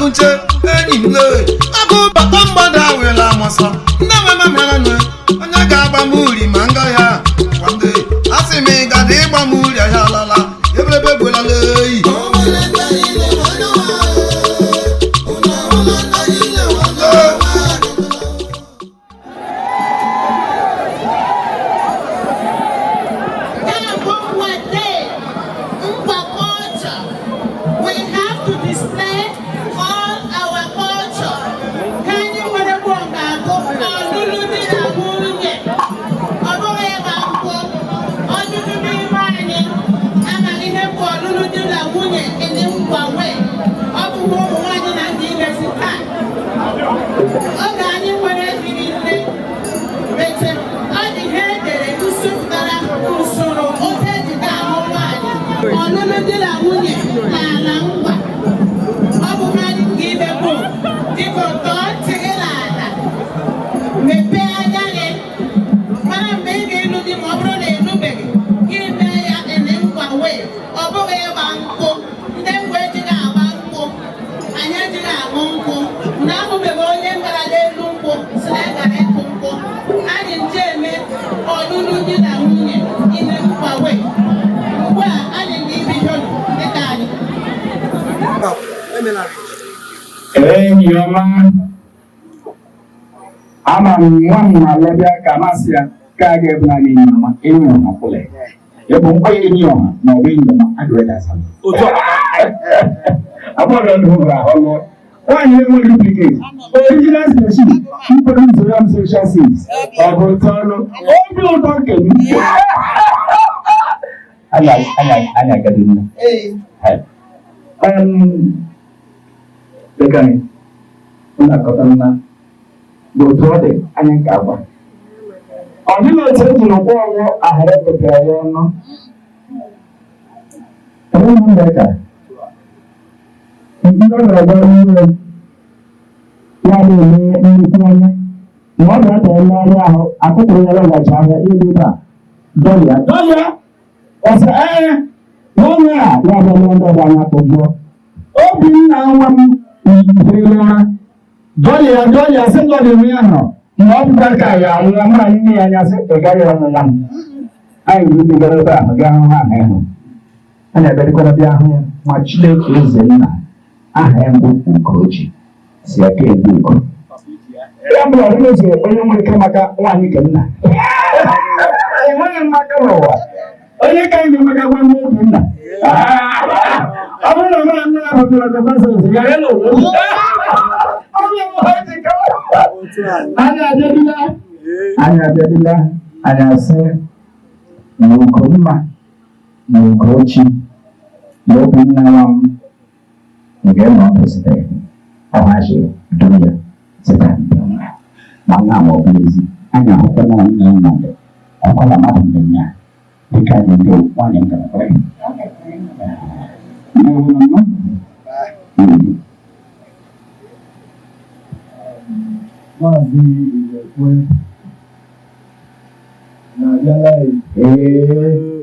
Agụ nche enyi m lee agụ bata mgbada awela mọsọ ndị nwe mamịara nwe onye ga-agba m uri ma nga ya gwamde asị m ị gada ịgba m uri ahịa alala eberebe egbuelala eyi. Ya bụ Ngwa Day, Ngwa culture. We have to display all our culture. Ka anyị nwere bụ ga-agụ ọlụlụ di na nwunye. Ọ bụghị ịgba nkwụ. Ọtụtụ n'ime anyị amaghị ihe bụ ọlụlụ di na nwunye in Ngwa way. Ọ bụ ụmụ nwaanyị na ndị imezi taa. Oge anyị nwere hiri nne mete ọ dị ihe edere usopụtara usoro otu eji ga-ahụ nwaanyị ọlụlụ di na nwunye n'ala Ngwa. Ọ bụ ha ga imekwu. Biko, tọọ ntị gị n'ala, mepee anya gị, mara mgbe ị ga-ịlụ di. Ma ọ bụrụ na ịlụbeghị gị, mee ya in Ngwa way. Ọ bụghị ịgba nkwụ. Ndị Ngwa ejighị agba nkwụ, anyị ejighị aṅụ nkwụ. Na ahụbeghị onye gara n'elu nkwụ si na ya gara ịkụ nkwụ. Anyị nje eme ọlụlụ di na nwunye in Ngwa way. Ugbu a anyị ga-ebido dịka anyị. Enyi ọma, ama m nwa m na-alọbịa ka masị ya ka a ga-ebu naanị enyi ọma, enyi ọha kwụlẹ ịbụ nkwa enyi ọha ma ọ bụ enyi ọma adịrị asam abụọ ndụ hụrụ ahụ lụọ nwaanyị enweghị duplicate, original species mkpụrụ usoro m social six. Ọ bụ ụtọ ọnụ obi ụtọ nke m anya anya anya agadi nna. Dịka anyị na-akọta bụ otu ọ dị anyị nke agba, ọ dịghị otu e jiri kwụọ ọnwụ ahịrị pụtara ya ọnụ enweghị mgbe ka ndị ọ na-aga n'ihu ya na-eme nnukwu anya ma ọ na-ata mmegharị ahụ akụkụrụ ya lọghachi ahịa ịlụ ebe a dọlịa dọlịa ọsọ ee n'onye a ya bịa ndị ọbịa anya tụjụọ Obinna nwa m hiri ụra dọlịa dọlịa sị dọlịa nwe ya nọ ma ọ bụkwa ka ya anwụọ mara nne ya anya sị ị gaghị ọnwụ nwa m. Anyị ruru ndị gara ebe ahụ gaa hụ ha ahụ ịhụ anyị abịadịkwara bịa hụ ya ma Chineke eze nna aha ya mbụ Ugochi si aka egbu ugo ya bụrụ ọdịghị ụzọ onye nwere ike maka nwaanyị nke nna enweghị mmaka n'ụwa onye ka anyị maka gwa nwa Obinna. Ọ bụrụ na mara nne ya hụtara kọfesọs gara n'ụwa ọ bụ ya ha ji kawa. Anyị abịadịla, anyị abịadịla, anyị asị na Ugomma na Ugochi na Obinna nwa m nke nọ kwesịrị ọhachi duru ya site ma nna ma ọ bụ ezi anyị ahụkwana nne ya mmadụ ọkwala mmadụ mmemme a dịka anyị ndị nwaanyị m gara kwere. Ndewo nọ. Maazị Ibekwe na-abịala. Ee.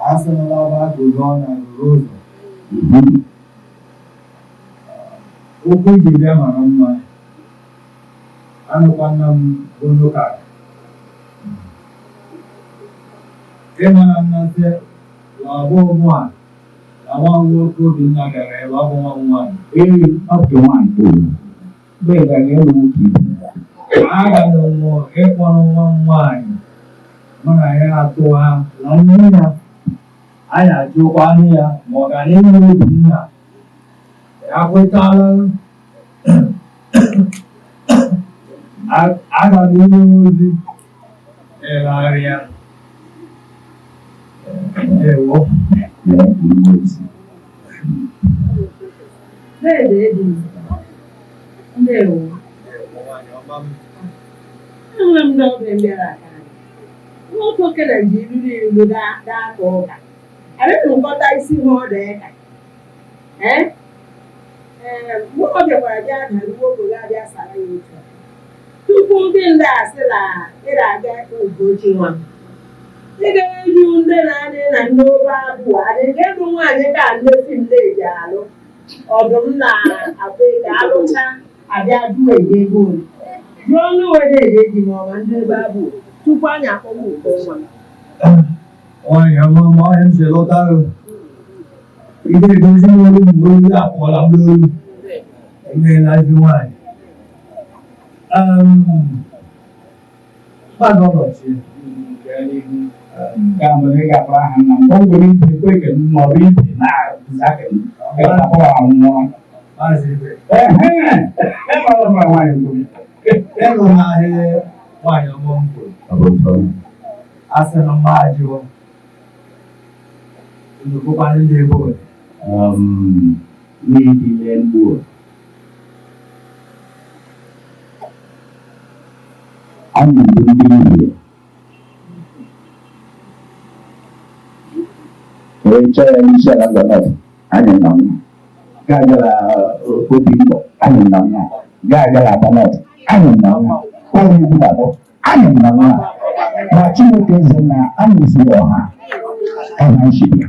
Asịrịla bụ agụgọ na agụgọ ụzọ. Okwu iji bịa mara mma. Anụkwana m olu ka ịmara nnasị na ọ bụ mụ a na nwa m nwoke Obinna gara ebe ọ bụ nwa m nwaanyị. Ee, ọ bụ nwaanyị kwuru mgbe ị gara ịlụ nwoke ibe. Aga m ịkpọrọ nwa m nwaanyị mụ na ya atụwa na nne ya anyị ajụkwa nne ya ma ọ gara ịlụ Obinna ya kwetala. Aga m inye ozi ịgharịa ewo. Lee iwu ozi. Ndewo ebi. Ndewo. Nwaanyị ọma m. Ahụla m ndị ọbịa bịara aka anyị. Nwoke okene ji ilu ilu daa daa ka ụka. Anyị nụkọta isi ha ọdụ eka. Ee? Ee, mgbe ọ bịakwara bịa daruo oge abịa sara ya otu a. Tupu ndị ndị asị na ị na-aga Ugochi nwa m. Ị ga-eju ndị na-adị na ndị obe abụọ adị nke bụ nwaanyị ka nne fim na-eji alụ. Ọdụm na akwa eke alụcha abịa jụọ ede ego ole. Jụọ ọnụ were ede ji ma ọ ma ndị ebe abụ tupu anyị akpọwa ụkọ nwa. Nwaanyị ọma, ma ọhịa m si lọta ahụ. Ide edozi m olu mgbe olu apụọla m n'olu. Emeela ezi nwaanyị. Maazị Ọnọchie, gaa n'ihu. Nke a mere ị ga-akpọrọ aha nna m. O nwere ibe ekwe ke m ma ọ bụ ibe na-aza ke m. Ọ ga-akpọ anwụọ. Maazị Ibe, Ehe! Ị mara mma nwaanyị kwuru. Ịnụ n'ahịa nwaanyị ọma m kwuru. Ọ bụ nsọ. Asị na mma ajụọ. Unu bụkwanụ ndị ebe ole? N'idile mgbu. Anyị bụ ndị Ihie. Ee, chọọ ya n'isi ala Ngwa North, anyị nọ ya. Gaa gara Obi Mbọ, anyị nọ ya. Gaa gara Aba North, anyị nọ ya. Onye Igbo anyị nọ ya. Ma Chineke eze na anyị zuru ọha ọha nshibia.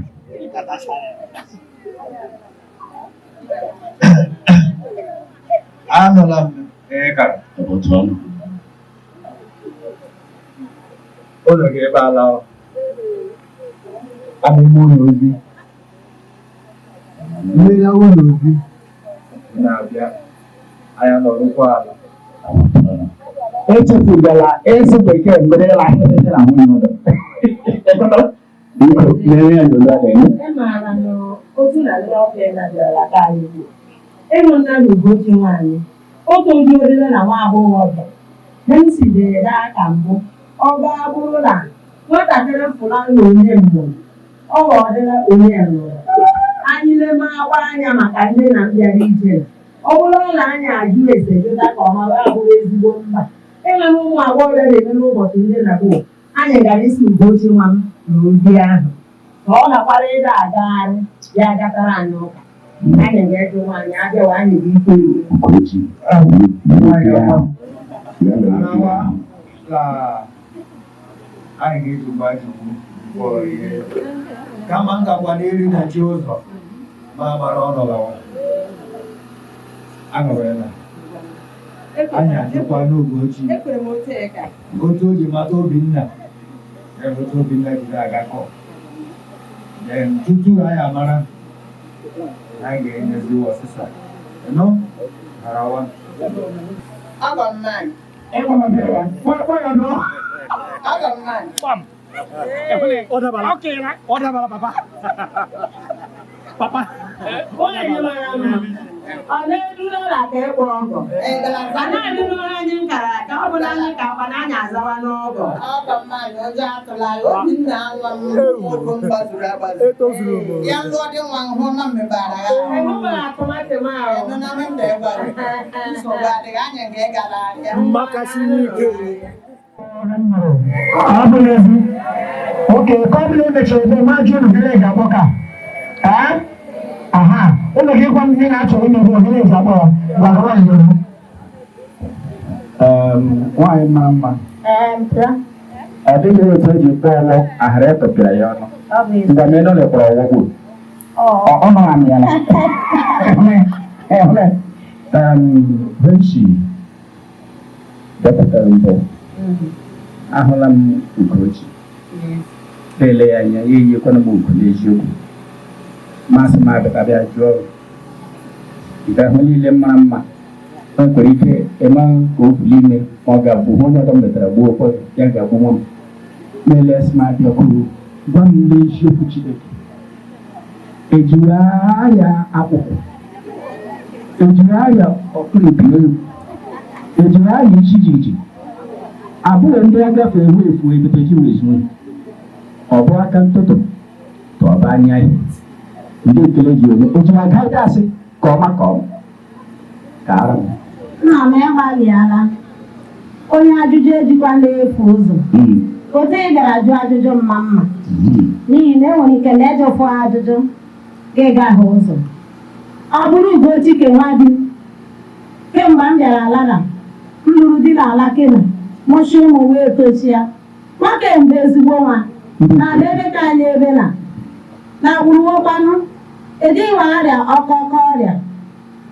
Anụla m ihe kara. Ọ bụ otu ọnụ. Ụlọ ga-ebe ala a na-eme ụlọ ozi. Mmeri ụlọ ozi na-abịa, anya nọrụkwa ala. Echefugala ezi bekee mgbe ịla ahịrịrị na nwunye ụlọ. Biko, mere ya ndụdụ a ga-enye. Ị maara na otu na ndị ọbịa na-abịarala ka anyị ugbu a. Ịhụnna na Ugochi nwaanyị, otu ụdị orire na nwa agbọghọ ọbịa. M si dere aka mbụ, ọ ga-abụrụ na nwatakịrị fụla na onye mụrụ, ọ ghọrịla onye lụrụ. Anyị leme akwa anya maka ndị na mbịara ije. Ọ bụrụ na anyị ajụ ese jụta ka ọ mara abụrụ ezigbo mba. Enwere ụmụ agbọghọbịa na-eme n'ụbọchị ndị na gboo. Anyị gara isi Ugochi nwa m na ozi ahụ. Ka ọ gakwara ịda agagharị ya gatara anyị ụka. Anyị ga-eju nwaanyị abịawa anyị bụ ike iwu. Ugochi. Nwaanyị ọma, Ya mere anawa la anyị ga-ejikwa ejikwu kpọrọ ihe. Kama m gakwa n'eri na chi ụzọ ma mara ọnụ lawa. Aṅụrịla. Anyị ajụkwa n'Ugochi Ekwere m otu eka. otu o ji mata Obinna ya na otu Obinna jiri agakọ. Then tutu anyị amara, anyị ga-enyezi ọsịsa. Ịnụ? Harawa. Agọ m nwaanyị. Agọ m nwaanyị. Ọ dabara papa. Papa. Nwaanyị mara mma. Ọ na-edula na ka ịkpọ ọgọ. Ọ na-adịnụ anyị nkara aka, ọ bụla anyị ka akwa na anyị azawa n'ọgọ. Agọ m nwaanyị, ụjọ atụla ya. Obinna nwa m nwoke m gbazuru agbazu. Etozuru m. Ya lụọ dị nwa nhụ na mmebara ya. Enwebara atụmatụ m ahụ. Ịnụ na m na-egwara. Nsogbu adịghị, anyị ga-egala ahịa. Mmakasị ike. Ọ bụla ezi. Oke, ka ọ bụla emechara ebe ma jụ unu village akpọ ka. Ee? Aha, ụlọ gị gwa m ihe na-achọ ime ebe village akpọ ya. Gwa gawa n'ihu. Nwaanyị mara mma. Ọ dịghị otu e ji kpọọ ọwọ ahịrị etọpịara ya ọnụ. Mgbe m ịnọ lekpọrọ ọwọ gburu. Ọ nọ amị ya na. Benchi depụtara mbụ. Ahụla m Ugochi. Na-ele ya anya, ya enyekwana m ugo n'eziokwu. Masị m abịa bịa jụọ nke ahụ niile mara mma. O nwekwara ike ịma ka o buli ime ma ọ ga-abụ onye ọzọ m letara gbuo okwe ya ga-agbu nwa m. Na-ele sị m abịa kwuru gwa m n'eziokwu Chineke. Ejiri aya akwụkwọ, ejiri aya ọkpụrụkpụ elu, ejiri aya isi jiji, abụghị ndị agafe ewu efu ebute ji wezuo. Ọ bụ aka ntụtụ ka ọ bụ anya ihe. Ndị ekele ji onye o jiri aga ịda asị ka ọma ka ọma ka ara m. Nna m agbalịala. Onye ajụjụ ejikwala efu ụzọ. Otu ị gara jụọ ajụjụ mma mma. N'ihi na enwere ike na ejụfụ ajụjụ gị gaghị ụzọ. Ọ bụrụ Ugochi kewa di m, kemgbe m bịara Alara, m lụrụ di n'ala Kena, mụchi ụmụ wee tochia. Nwoke mgbe ezigbo nwa, na-ala ebe ka anyị ebe na. Na agbụrụ nwekwanụ, Ejighị arịa ọkọkọ ọrịa,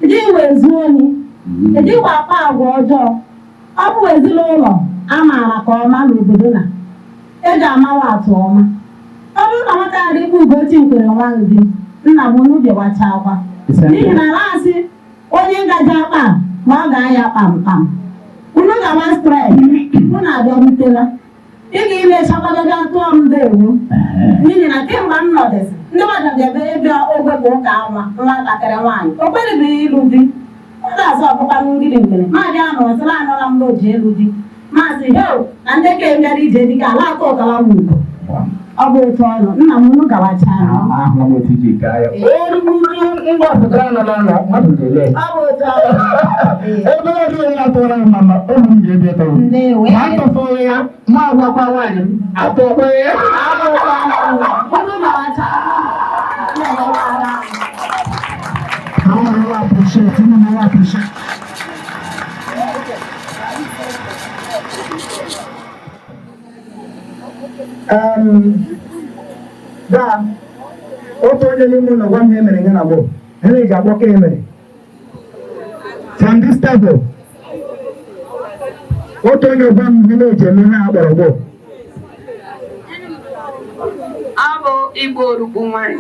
ejighị ezu ohi, ejighị akpa agwa ọjọọ. Ọ bụ ezinụlọ a maara ka ọma n'obodo na eji amawa atụ ọma. Ọ bụrụ na nwata ghara ikpe Ugochi nkwere nwa di nna m, unu bịawachakwa, n'ihi na asị onye ngaji akpa ma ọ ga-aya kpamkpam. Unu gawa straight, unu abịarutela. Ị ga-imechakwadebe tụọ m ndewo, n'ihi na kemgbe m nọdịsị, ndị mmadụ ga-ebe ịbịa ogwe ka ụka nwa nwatakịrị nwaanyị o kwerebeghị ịlụ di. Ọ ga-azụ ọkpụkpa ngiri mgbere maadị anọ sịla anọla m n'oji elu di maazị heo na ndị ka emere ije dịka ala atọ ụtara m ugo. Ọ bụ otu ọnụ nna m, unu gawacha. Ahụla m otu iji gaa ya oruru ngwa pụtara nọ n'ụlọ mmadụ ga-ele. Ọ bụ otu ọnụ. Ebe ọ dịghị na-atụra m mama obi m ga-ebi ụtọ. Ndewo. Ma atọfụghị ya, ma agwakwa nwaanyị m atọkwa ya. Unu gawacha. I want to appreciate, you know, I appreciate. Gaa otu onye n'ime ụlọ gwa m ihe mere ya na gboo ihe eji akpọ ka emere from this table. Otu onye gwa m ihe na-eji eme ihe a kpọrọ gboo. Ọ bụ igbo orukpu nwanyị.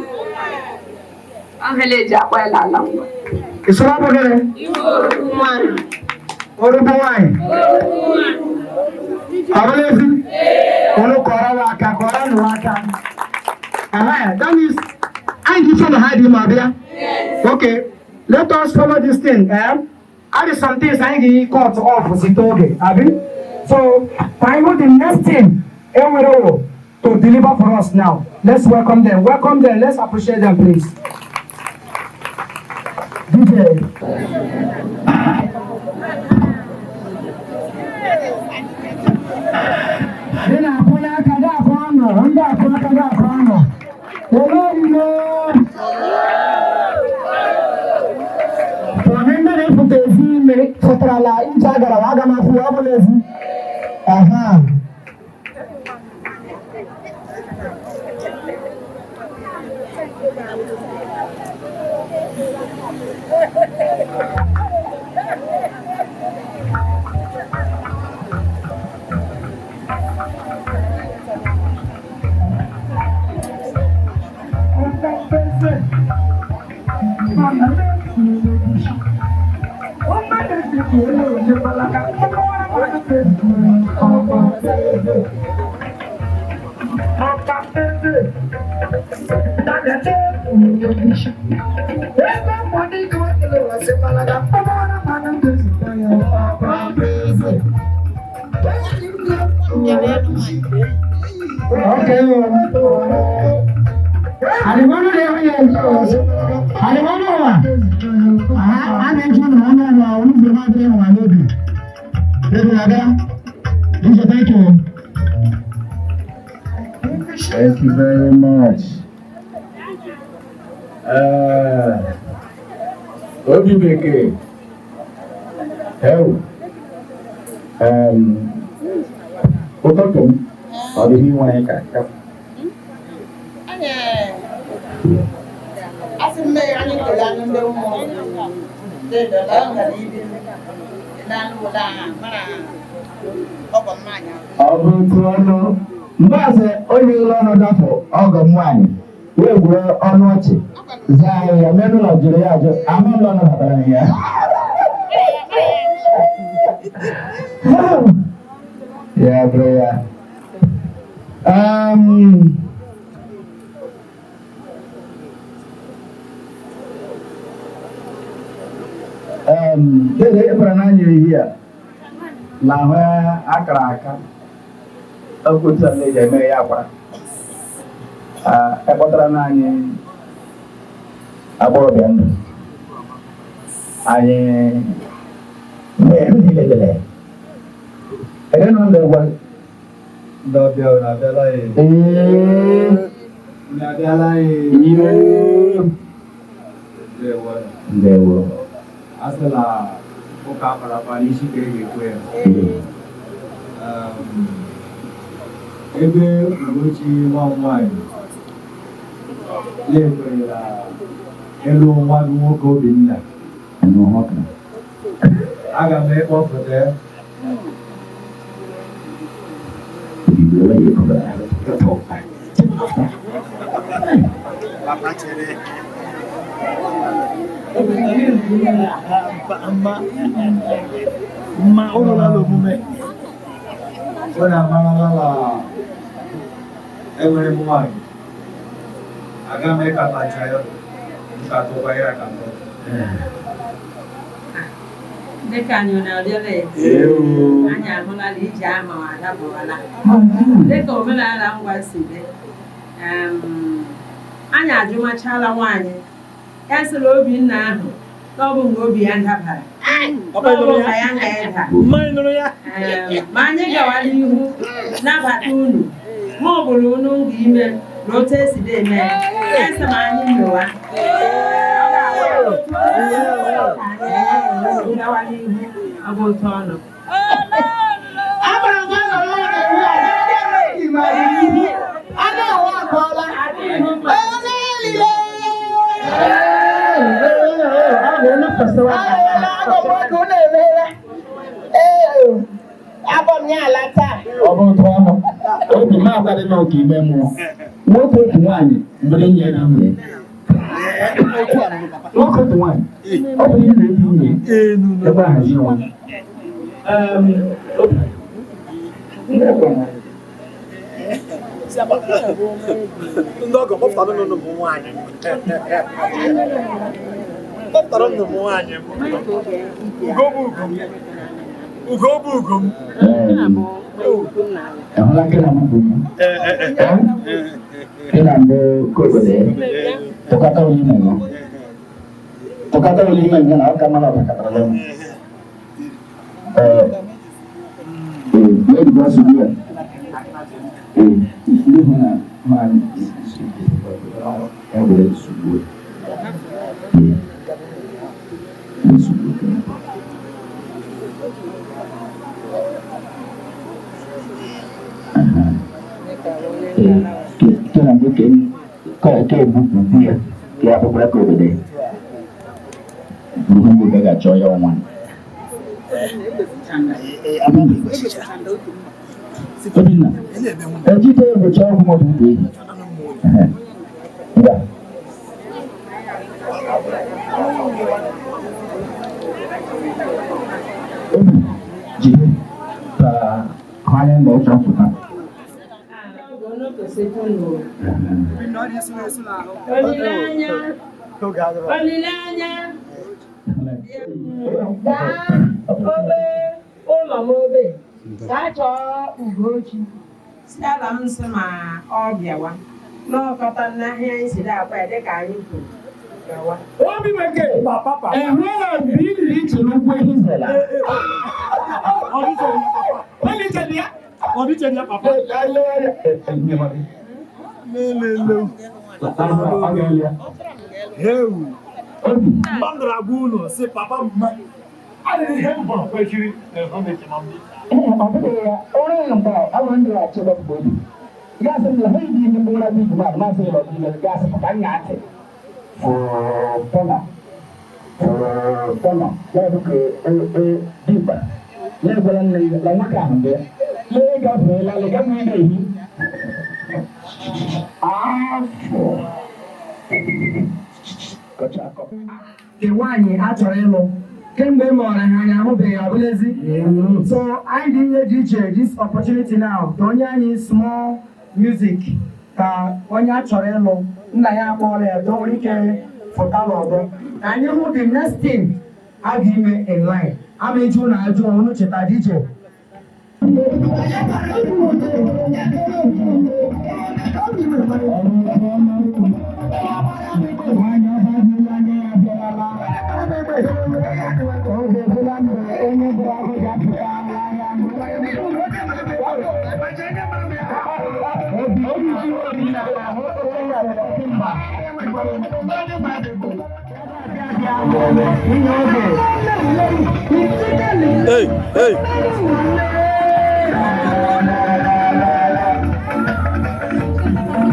Ọhele eji akpọ ya ala ngwa. Ịsọrọ bụ gịnị? Igbo orukpu nwanyị. Orugbo nwaanyị. Ọ bụla ezi unu kọrọ m aka, kọrọ nụ aka. Aha, that means anyị ji follow ha dị ma bịa. Okay, let us follow this thing, eh? Add some things anyị ga cut off site oge abi. So ka anyị hụ the next thing enwere o to deliver for us now. Let's welcome them, welcome them, let's appreciate them, please. DJ. Ndị na-akwụnye aka ga-akwụ ọnụ, ndị akwụ aka ga-akwụ ọnụ. Ele orire. Onye ndị na-epụta ezi ime pụtarala ije a gara, aga m afụ ọ bụla ezi. Aha. Okay. Alimonu de onye. Alimonu wa. A na-eji ụlọ ọnụ ụlọ ọnụ ụlọ adịghị nwa n'obi. Ebe aga. DJ, thank you. Thank you very much. Obi bekee. Ewu. Ụtụtụ m, ọ dị ihe nwere ka ka. Anyị asị mme anyị kele anụ ndị mmụọ ndị dọla ọ gara ibi n'anụ ụlọ ahụ mara ọgọ mmanya. Ọ bụ otu ọnụ mgbaasị onye ụlọ ọnụ dapụ ọgọ m nwaanyị wee gwuru ọnụ ọchị zaa ya menụ na jụrụ ya ajụ ama ụlọ nabatara ya. Ya bụrụ ya. Dede ịbara n'anya ehi a na ahụ akara aka okwu otu a na-eji eme ya akwara ekpọtara na anyị agbọghọbịa ndụ anyị niile lele ere nọ ndụ gwa. Ndị ọbịa, unu abịala ye. Ee. Unu abịala ye. Yoo. Ndewo. Ndewo. A sị na ụka akpara akpa n'isi ka e ga-ekwe ya. Ebe Ugochi nwa m nwaanyị na-ekwenyela. Ịlụ nwa gị nwoke Obinna. Aga m ịkpọpụta ya. Unu amarala na enwere m nwaanyị. Aga m ịkatacha ya, nkatụkwa ya akatọ. Dịka anyị na-arịọla anyị ahụla na ije ama adabawala dịka omenala ngwa si dị. Anyị ajụmachala nwaanyị ya sịrị Obinna ahụ na ọ bụ mgbe obi ya dabara na ọ bụ ka ya ga-eda. Ma anyị gawa n'ihu nabata unu ma ọ bụrụ unu nga ime na otu esi dị eme ya sị ma anyị mewa. Ọ ga-awụ otu o si gawa n'ihu, ọ bụ otu ọnụ. Ọ bụ otu ọnụ obi m agwadị na oke ime mmụọ nwoke otu nwaanyị mbere nye dị nwunye nwoke otu nwaanyị ọ bụ ihe na-ebi nwunye ebe a hazie nwa. Ndị ọgọ kpọpụtara nnụnụ bụ nwaanyị m. Kpọpụtara nnụnụ bụ nwaanyị m. Ugo bụ ugo m. Ugo bụ ugo m. Ehụla nke na mbụ nke na mbụ kobere tụkọta onye ime nọ tụkọta onye ime nọ na ọ ka mara ọbakatara ya. Ee, ee, maybe also do it. Ee, ndị hụ na nwaanyị ya were nsogbu. Ee, nsogbu. Ee, ke na mbụ ke ke ke ebu ya ke akwụkwọ ka obodo buru mgbe ga-achọ ya ọnwa. Obinna, ejite egbochi ọgwụ maọbụ igwe ehi. Ngwa. Obi, jide ka anyị na-echọpụta. Olileanya, olileanya, gaa obe ụlọ m obe gaa chọọ Ugochi si ala m nsị ma ọ bịawa n'ọkọta n'ahịa anyị si akwa ya dịka anyị kwuru gawa. Obi bekee, ehụla mgbe ị riri iche n'ugwu ehi zela. Ọ dịche ya papa. Lelele. Hewu. Mgbe m dara agwa unu sị papa mma. Adịghị ihe m bụrụ kwechiri na eche ma m dị. Ọ bụghị ya, ọrụ ya mgbe awụ ndị achịkwa mgbe obi. Gasị m na ha iji ihe mgbụrụ abụ ijima masị ụlọ niile gasị pụta nna ntị. Fụtọna, fụtọna, ya bụ ka dimkpa. Ya gwara nne ya na nwoke ahụ bịa. Lee gafeela, lee gafee na-ehi. Afọ. Kọcha akọ. Nke nwaanyị a chọrọ ịlụ kemgbe ị mụrụ ha anyị ahụbeghị ọbụlezi, so anyị dị ihe dị iche this opportunity now ka onye anyị small music ka onye a chọrọ ịlụ nna ya akpọọla ya ka o nwere ike fụta n'ọgbọ ka anyị hụ the next thing a ga-ime in line ama eju na ajụ unu cheta DJ. Hey, hey.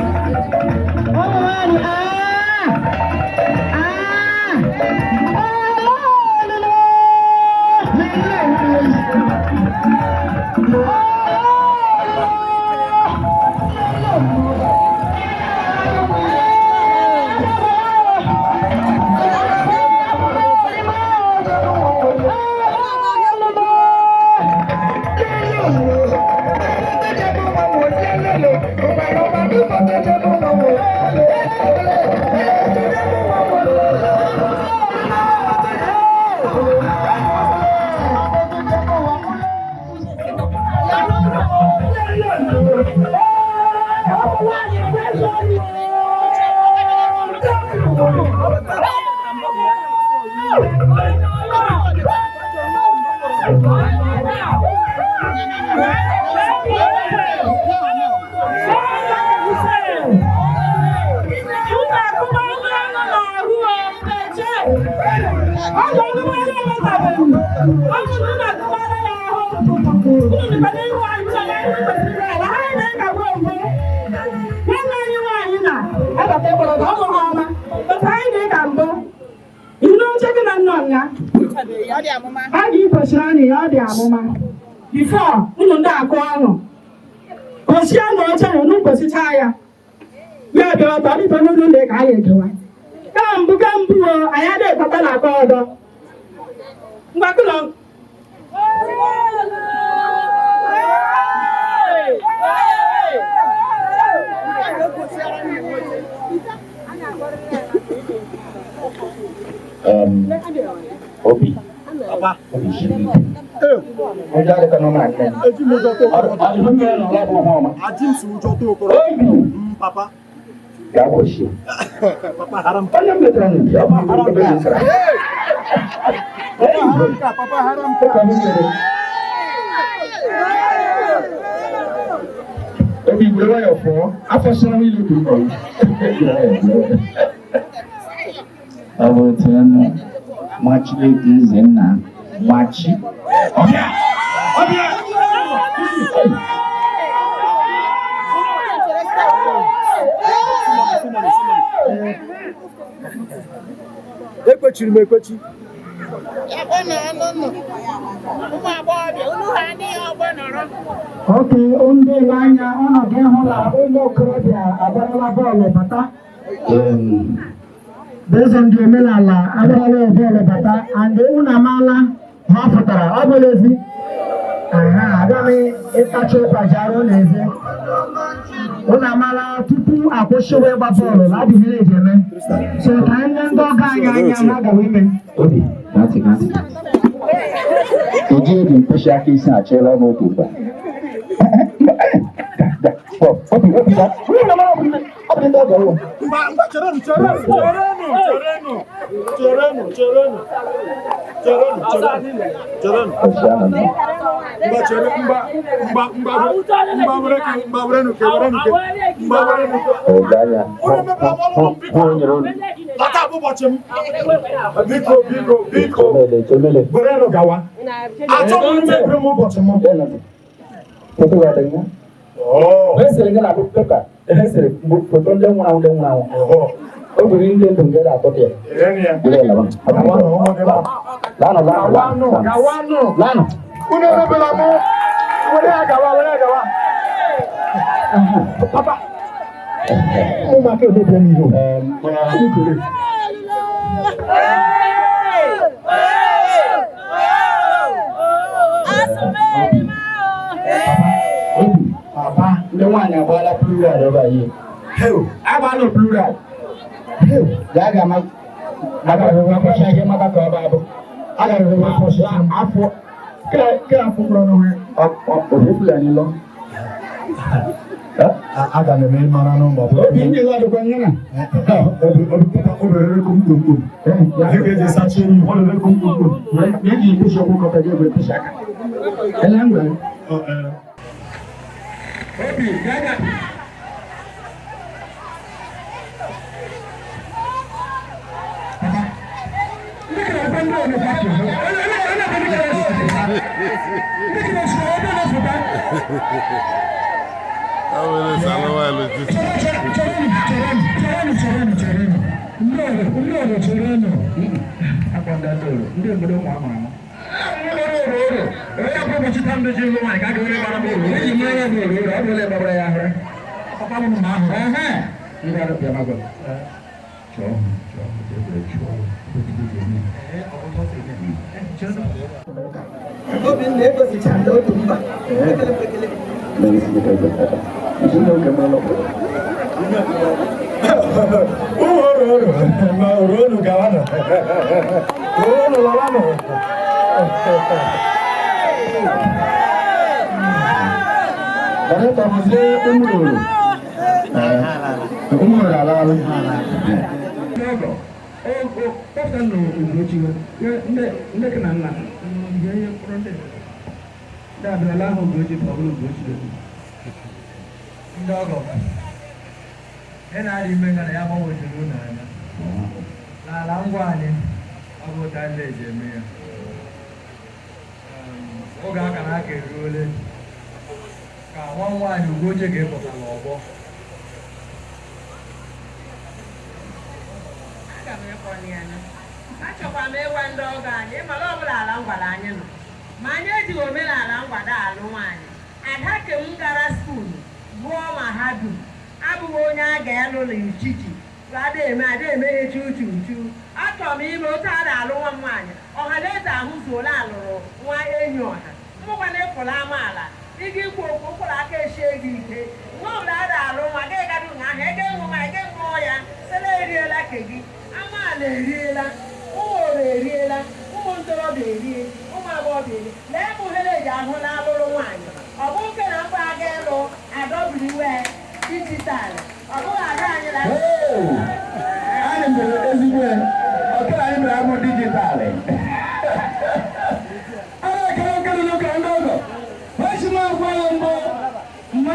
Ụmụ nwanyị, ah! Ah! Ọ bụrụ na akụwara ya ahụ, unu dịkwa n'ihu anyị na ya ihe kwesịrị ala ha na-ekagbu mbụ. Nwanne anyị nwaanyị na-abata ịkpọrọ ọ bụghị ọma. Otu anyị dị ka mbụ. Ihu oche gị na nna ọnya. A ga-ekwesịrị anyị ya ọ dị amụma. Bifo unu ndị akụ ọṅụ. Gosia na oche na unu gosichaa ya. Ya bịa ọtọ dịka n'ụlọ ụlọ ka anyị ekewa. Ka mbụ o, anyị adịghị ekwata na aka ọdọ. Ngwa kụlọ. Obi. Obi siri ike. Ụjọ adịkwa n'ụmụ aka ya. Eji m ụjọ too okoro. Ọ dị mmiri na ọlọ bụ ọma. Aji m si ụjọ too okoro. Obi. Papa. Ga-akwụsị. Papa haram. Onye m letara n'ubi, ọ bụ ebe m sara. Papa haram ka, papa haram ka. Obi were nwayọọ pụọ, afọ sọrọ ilu ka ụkọ. Ọ bụ otu ọnụ nwa Chineke nze nna gbachi. Ọbịa! Ọbịa! Ekpechiri m ekpechi. Oke ndị ele anya ọnọdụ ịhụ na ụmụ okorobịa agbarala bọọlụ bata. Based on the omenala agbarala bọọlụ bata and unu amaala ha pụtara ọ bụla ezi. Aha, agaghị ịtacha ụkwa ji arụ n'ezi. Unu amaala tupu akwụsịwa ịgba bọọlụ na adịghị na-eji eme. So ka anyị nye ndị ọgọ anyị anya ha gawa ime. Obi, ntị ntị. Oji obi mkpịsị aka isi achịla ọnụ otu ugbu a. Obi, obi, ya. Onye na mara ọ bụ ndị ọgọ ụlọ. Mba, mba, cherenụ, cherenụ, cherenụ, cherenụ, cherenụ, cherenụ, cherenụ, cherenụ, cherenụ. Mba, chere, mba, mba, mba, mba, were ke, mba, werenụ ke, werenụ ke, mba, werenụ ke. Ọganya. Unu emebela m ọrụ m, biko. Hụ nyere unu. Lata bụ ụbọchị m. Biko, biko, biko. Chemele, chemele. Werenụ gawa. Achọghị m imebiri m ụbọchị m. Foto ya dị ya. Oh. E sere gị na pepa, e sere foto ndị nwụrụ anwụ ndị nwụrụ anwụ. O nwere ndị ndụ nke ga-atọta ya. Irene ya. Were lawa. Gawanụ, ụmụ gị lawa. Lanụ, lanụ, Gawanụ, gawanụ. Lanụ. Unu emebela mụ. Were ya gawa, were ya gawa. Papa. Ụmụaka emebie m ihe. Obi, papa, ndị nwaanyị agbaala plural ebe a ihe. Heu, agbaala plural. Heu, ya ga-ama maka akwụsị gị maka ka ọ bụ abụ. A ga-arịrị akwụsị afọ ke afọ mkpụrụ n'onwe. Ọ Fulani lọ. Aga m eme mara n'ụlọ. Obi ndị lọ dịkwa nye na. Obi obi papa o rere kum kum kum. Ihe ga-eji sacha enyi ọ rere kum kum kum. Eji mkpịsị ụkwụ kọta gị egwere mkpịsị aka. Ele ngwere. Obi, gaga. Obinna egosichara na otu mba. Ekele m ekele. Uru uru ma uru uru gawanụ. Uru uru lawanụ. Dọkịta bụzie ụmụrụ. Ụmụrụ alaala. Ndị ọgọ ị na-adị ime nga na ya gbanwejuru unu anya n'ala ngwa anyị, ọ bụ ụta ndị eji eme ya. aka eruole ka nwa nwaanyị Ugochi ga-epụta n'ọgbọ. Aga m ịkpọnye ya. Achọkwa m ịgwa ndị ọgọ anyị ịmara ọbụla ala ngwara anyị nọ ma anyị ejighị omenala ngwado alụ nwaanyị. Ada ke m gara school gụọ mahadum abụghị onye a ga-alụ n'uchichi ada eme ada emeghechi uchu uchu. Achọrọ m ime otu a na-alụ nwa m nwaanyị. Ọha na eze ahụzuola alụrụ nwa enyi ọha mmụkwana ịfụrụ amaala ịga ikwu okwu ụkwụrụ aka eshie gị ike. Nwa ọbụla a na-alụ nwa ga ịgado nga ahụ ege ṅụ ma ege ṅụọ ya sele eriela ke gị. Amaala eriela, ụmụ oro eriela, ụmụ ntorobịa erie, ụmụ agbọghọbịa erie. Lee m ohere eji ahụ na alụrụ nwaanyị. Ọ bụ oke na mkpa aga ịlụ adọbiliwe dijitalụ. Ọ bụghị ada anyị na Anyị mere ezigbo ya. Ọkara anyị mere abụ dijitalụ. A na-ekele okere n'ụka ndị ọgọ. Ochi m agwa ya mbụ. Mma.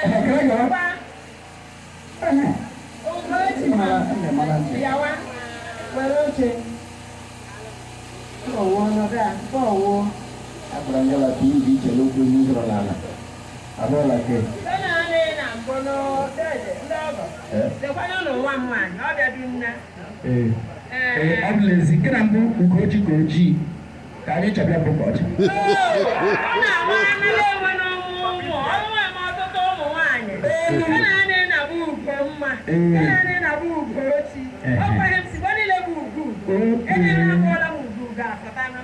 Ekele gawa. Ugochi bịawa were oche. Ọwụọ nọdụ a, ọwụọ. Agwara m ya la TV iche n'okwu onye zụrụ n'ala. Abụọla ke. Naanị na mbụ n'dede ndị ọgọ. Lekwanụ ụlọ nwa m nwaanyị, ọ bịa du nne. Ee. Ee, ọ bụla ezi nke na mbụ Ugochi ka ojii ka anyị chọbịa bụ ka ọcha. Ọ na-awa anaghị enwe n'ọmụ ụmụ, ọnwa m ọtụtụ ụmụ nwaanyị. Naanị na bụ Ugomma, naanị na bụ Ugochi. Ọ kweghị m si gwa niile bụ Ugo Ugo. Enyere akpọọla m Ugo Ugo afọtanụ.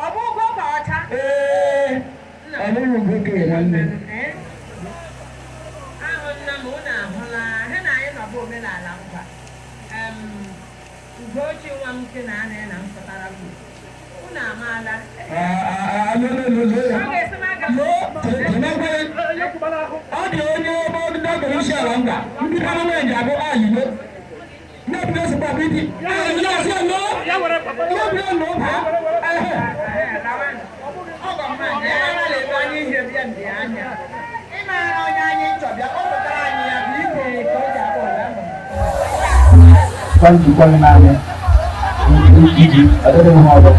Ọ bụ Ugo ka ọcha? Ee, ọ bụrụ Ugo kere nwanne. Ahụ nna m unu ahụla ha na anyị nọbụ omenala ngwa. Ugochi nwa m nke na anị na m pụtara m. Unu amaala. Ọ ga-esi m aga. Ọ dị onye ọgbọ ndọgọrọ isi ala nga ndị parliament abụ ayilo ndị obodo sikwa bụ idi ayilo asị alo ya bụrụ na ọ baa ehe. Ọgọ m nwaanyị, ya mara ebe anyị ihe bịa ndị anya. Ị maara onye anyị nchọ bịa kpọpụtara anyị ya bụ igwe ka o ji akpọ ụwa. Kwa njikwa gị naanị iji ọdịdị ihe ọzọ.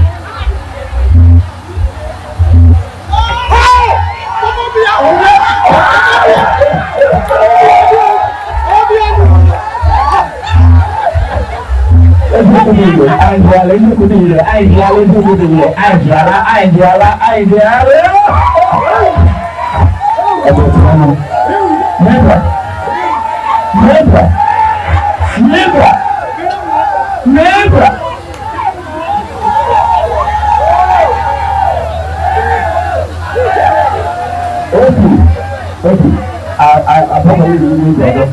Eziokwu niile, anyị jụala eziokwu niile, anyị jụala eziokwu niile, anyị jụala, anyị jụala, anyị jụala. Ebe otu ọnụ. Never. Never. Never. Never. Otu, otu, abụghị ihe ndị ọzọ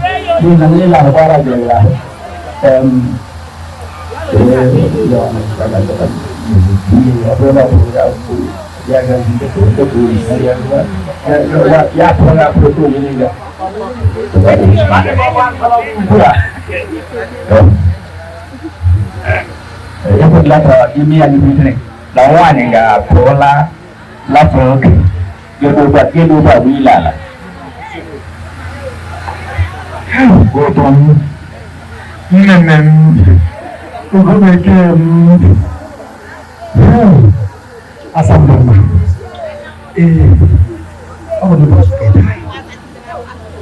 n'ihi na niile ahụkwara jere ahụ. Ya pụrụ apụrụ onye ga. Ekwela ka ime ya n'ihu na nwaanyị ga-apụla lafere oge gị ugbu a bụ ile ala. Ụtọ m, nnene m, ugo bekee m, asambama. Ee, ọ bụ n'ụbọchị keta.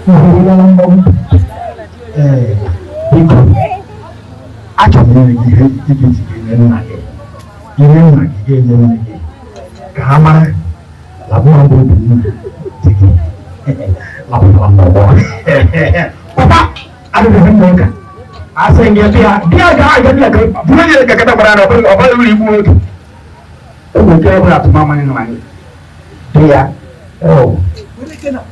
Uhurula mgbagbu. Ee, biko, achọrọ m inye gị ihe ị ga-eji ga-enye nna gị. Ihe nna gị ga-enye nne gị. Ka ha mara na mụ bụ obi nna di gị. Lapụtara m n'ọgbọ. Papa, adịghị m ụka. Asị gị bịa, bịa ga aga bịa ka bụrụ onye ga-akata gbara na ọbụla ọbụla ụlọ igbu oge. Ụmụ nke ọbụla atụmamanya nọ anyị. Dị ya,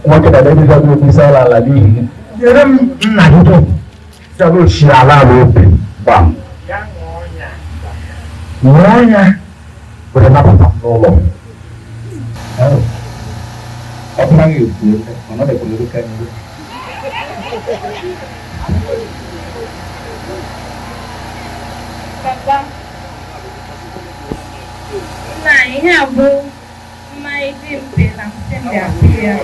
nwoke dada ebe ọbụla obi sala ala n'ihi gị. Nyere m nna gị gị. Sala ochi ala ala obi gbam. Ṅụọ ya were napụta m n'ụlọ. Ọ bụla gị ekwu mana ọ dịkwara ka n'ihu. Papa, nna anyị, ihe a bụ mmanya dị mpe na mpe apịa.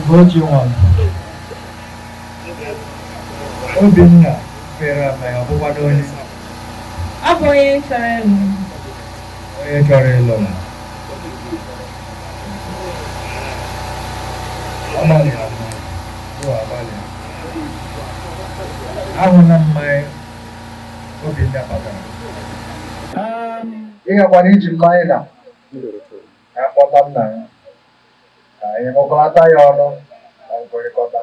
Ugochi nwa m, Obinna fere mmanya, ọ bụkwado onye? Ọ bụ onye chọrọ ịlụ. Onye chọrọ ịlụ m. Ọ gbalịa mma, bụ agbalịa. Ahụla mmanya Obinna kpatara. Ị gakwara iji mmanya na akpọta nna ya ka anyị ṅụkọlata ya ọnụ na nkwekọrịta.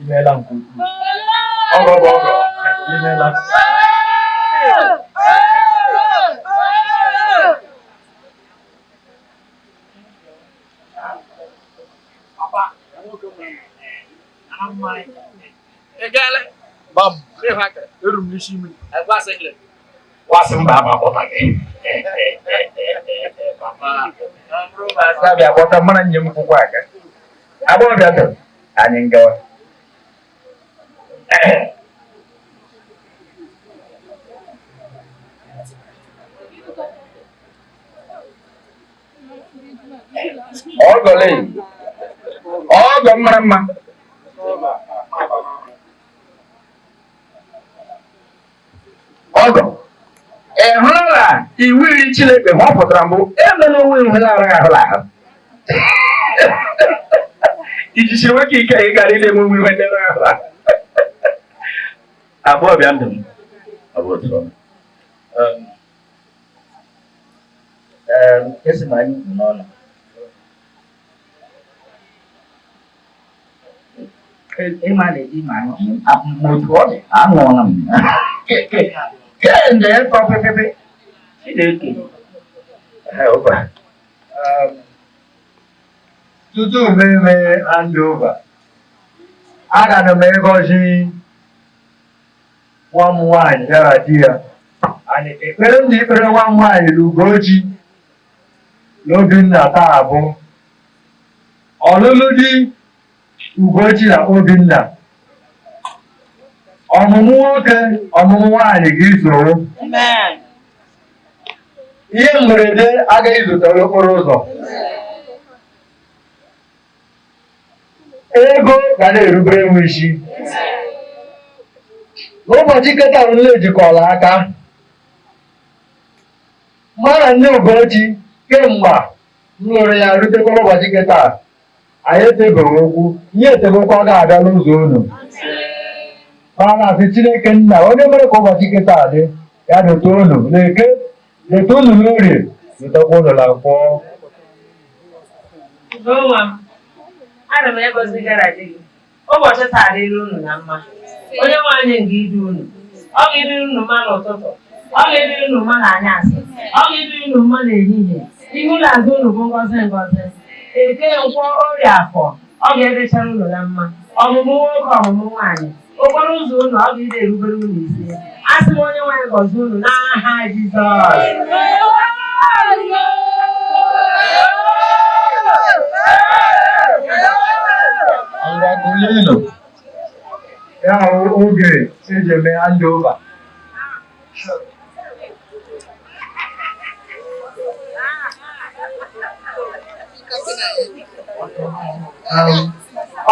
Imeela nke ukwuu. Ọgọ bụ ọgọ. Imeela. Bam. Eru m n'isi mmiri. Wasị mba ama kpọta gị. Papa. Bịa kpọta mara njem kwụkwọ aka. Agbọghọbịa ndụ, anyị ngawa. Ọgọle, ọgọ mara mma. Ọgọ, ị hụla iwu iri Chineke ma ọ pụtara mbụ emela onwe ihe na-araghị ahụ ahụ. Iji siri nwoke ike ị gara ile enwe ihe ndị ahụ ahụ. Agbọghọbịa ndụ m, ọ bụ otu ọ. Esi m anyị kwuru n'ọnụ. Ịma na-eji ma ma otu ọ dị, aṅụọla m. Kemgbe ịtọ pịpịpị, Chineke. Ụba. Tutu m eme handover, agara m ịgọzi nwa m nwaanyị ya na di ya. And ekpere m na ekpere nwa m nwaanyị na Ugochi na Obinna taa bụ ọlụlụ di Ugochi na Obinna, ọmụmụ nwoke, ọmụmụ nwaanyị ga-esoro. Ihe mberede agaghị izute n'okporo ụzọ. Ego ga na-erubere m isi. N'ụbọchị nketa nne ejikọrọ aka mara nne Ugochi kemgbe m lụrụ ya rutekwara ụbọchị nketa, anyị etebeghị okwu, ihe etemokwu ga-abịa n'ụzọ unu. Mana asị Chineke nna onye mere ka ụbọchị nketa dị ya dote unu n'Eke, dote unu n'Orie, dotekwa unu na Nkwọ. Nwa m, ana m egozi gara di gị. Ụbọchị taa dịrị unu na mma. Onye nwe anyị ga-idu unu. Ọ ga-ediri unu mma n'ụtụtụ. Ọ ga-ediri unu mma n'anyasị. Ọ ga-ediri unu mma n'ehihie. Ihu na azụ unu bụ ngọzi ngọzi. Eke, Nkwọ, Orie, Afọ, ọ ga-edechara unu na mma. Ọmụmụ nwoke, ọmụmụ nwaanyị. Okporo ụzọ unu, ọ ga-ide erubere unu isi. Asị m onye nwaanyị gọzie unu n'aha Jizọs. Ngwa kulienụ. Ya hụ oge eji eme handover.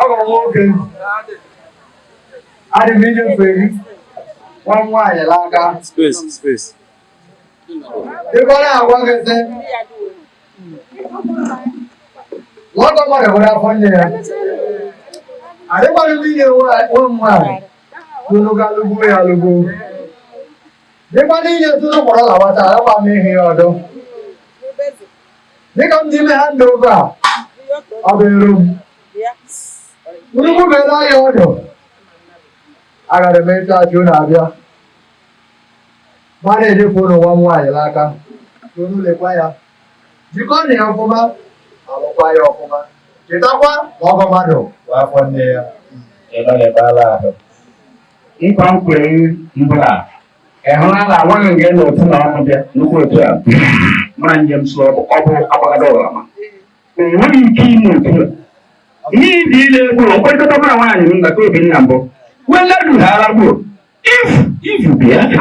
Ọgọ nwoke, adị m inyefe gị nwa m nwaanyị n'aka. Space, space. Dịka ọ na-agwa gị sị, nwata mmadụ nwere afọ nne ya. Adịkwana m inye nwa m nwaanyị tụrụ ga lụgbuo ya lụgbuo. Dịkwana inye tụrụ kpọrọ lawata, adịkwa m ịhụ ya ọdụ. Dịka m n'ime handover a, ọ bụ eru m. Nnukwu bela ya ọdụ. Agara m ịtụ achị unu abịa. Ma na-enyefe unu nwa m nwaanyị n'aka. Unu lekwa ya. Jikọọ ya ọfụma, alụkwa ya ọfụma. Chetakwa na ọgọ mmadụ bụ afọ nne ya. Ịgbalịbala ahụ. Nkwa m kwere mbụ a, ị hụla na nwaghị nke na otu na ọnụ bịa nnukwu otu a mara njem sọ ọ bụ agbagada ụlama. O nweghị ike ime otu a. N'ihi ile gburu nkwekọrịta mara nwaanyị m na Obinna mbụ. Wee ledughara gbuo. If you bịa, if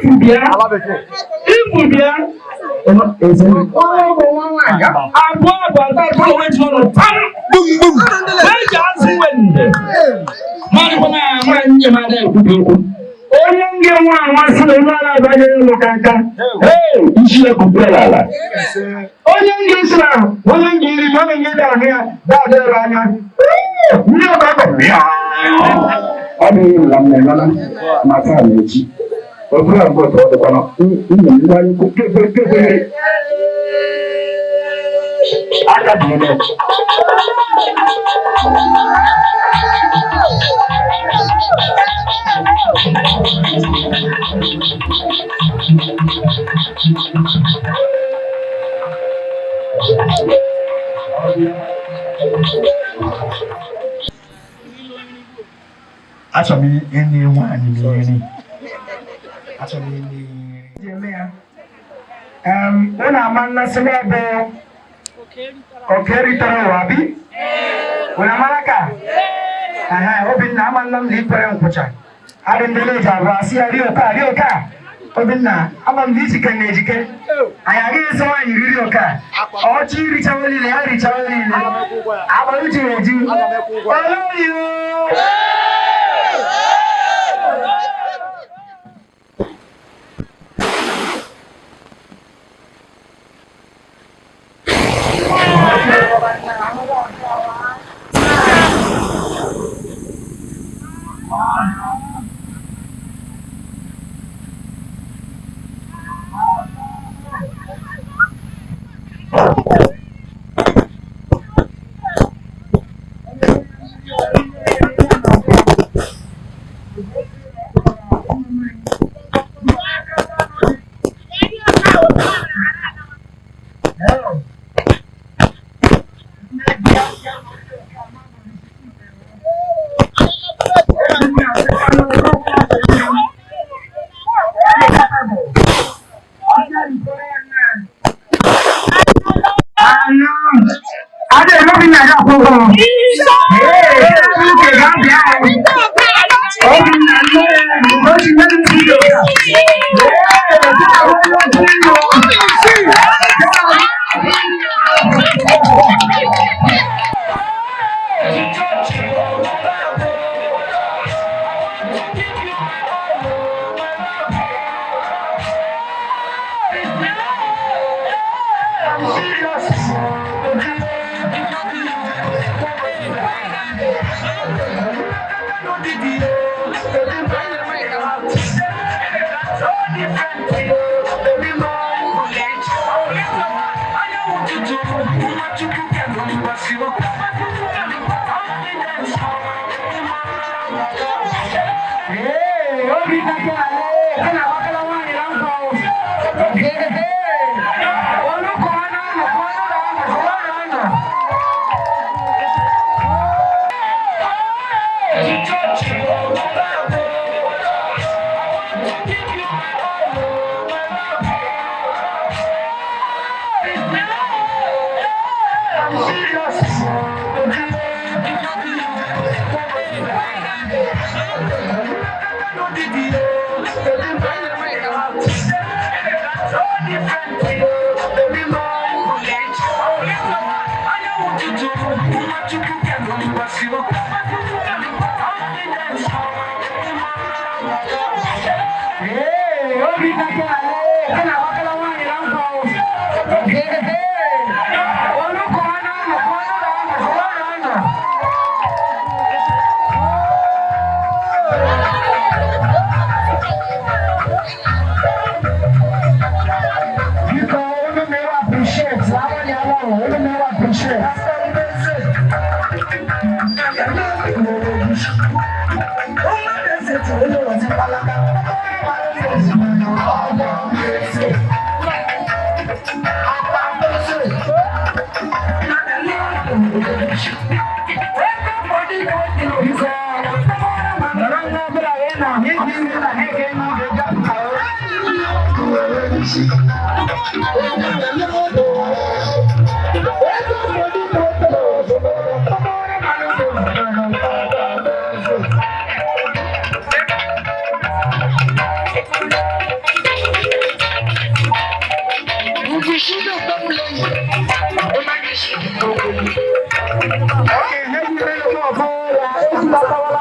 you bịa, if you bịa, abụọ abụọ atọ atọ onwe ji ọnụ pam Gbum gbum. Eji asị wende mmadụ kwa na nwaanyị nye m ada ekwubi okwu onye nge nwa anwa sị na onye ala abanye ịlụ ka nka ee isi ya kụpụrụ ala onye nge sị na onye nge iri ma onye nge dị ahụ ya da-adịrị anya ndị ọkọ ya ọ bụ ihe ụla mmemme ma taa na echi ọ bụrụ abụọ ka ọ dịkwana nna m ngwa kekwe aka dị ebe. Achọrọ m ịnye nwaanyị m nri. Achọrọ m inye nri. Unu ama nnasị n'ebe oke ritere ụwa bi? Unu amara ka? Ehe, Obinna ama nna m na ikwere nkwụcha. Adị ndị na-eji abụọ asị ya rie oke a, rie oke a. Obinna, ama m na ijike na ejike. Anyị agaghị eso nwaanyị riri oke a. Ọchị richawa niile, ya richawa niile. Agbara uche eju. Oyoyo!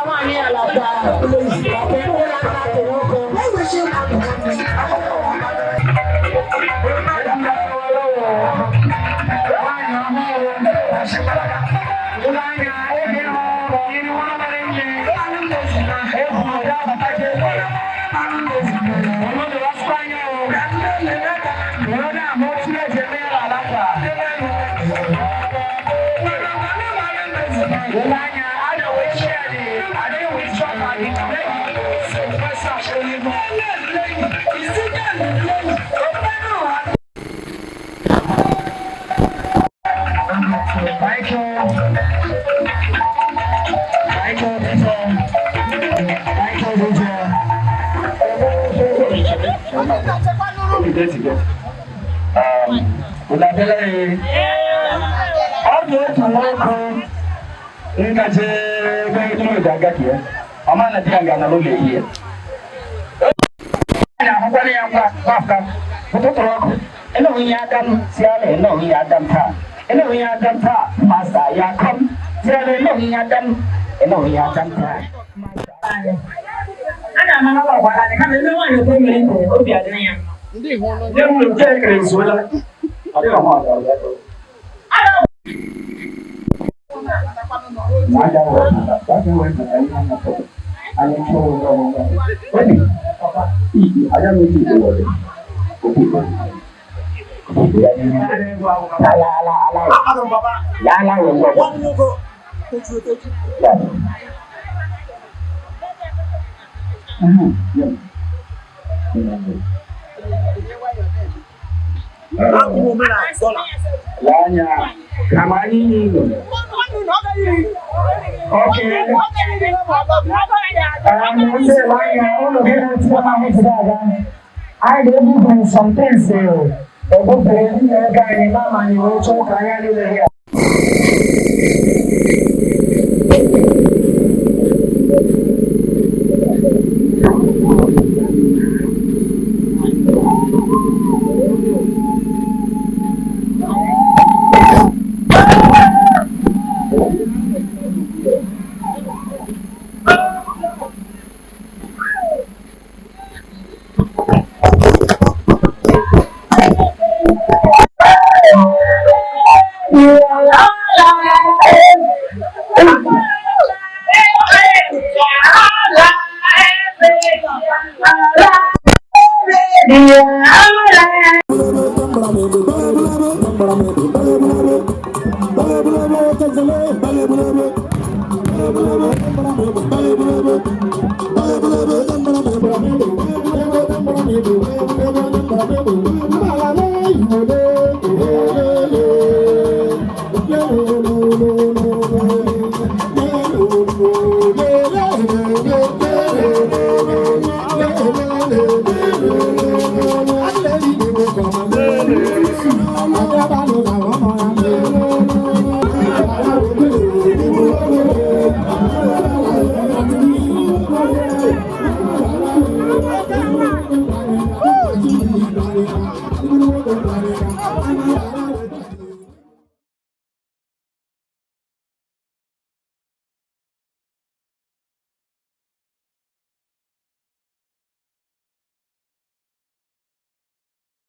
nwaanyị ya lakwa ụlọ aka tụrụ ụkọ. Ọ dị otu nwoke ngaji ebe ịtụrụ aga ka ya ọma na di ya nga nọrọ ụlọ ehihie na-ahụkwara ya ngwa gbafka ụtụtụrụ ọkụ enweghị ihe aka m si ala enweghị ihe aka m taa enweghị ihe aka m taa masa ya kọm si ala enweghị ihe aka m enweghị ihe aka m taa. A ga-amara ọgwara anyị kama ebe nwaanyị okwe mere ntị obi adịrị ya mma. Nye m nke ekere ezuola. Ọ dịghị ọma ọzọ ọzọ. Lanya, kama anyị nọ. Okay. Ndị anya ụlọ gị na-eti amaghị jide aga. Anyị ga-ebufe some things ebufe ndị ego anyị ma ma anyị wee chọọ ka anya niile ya.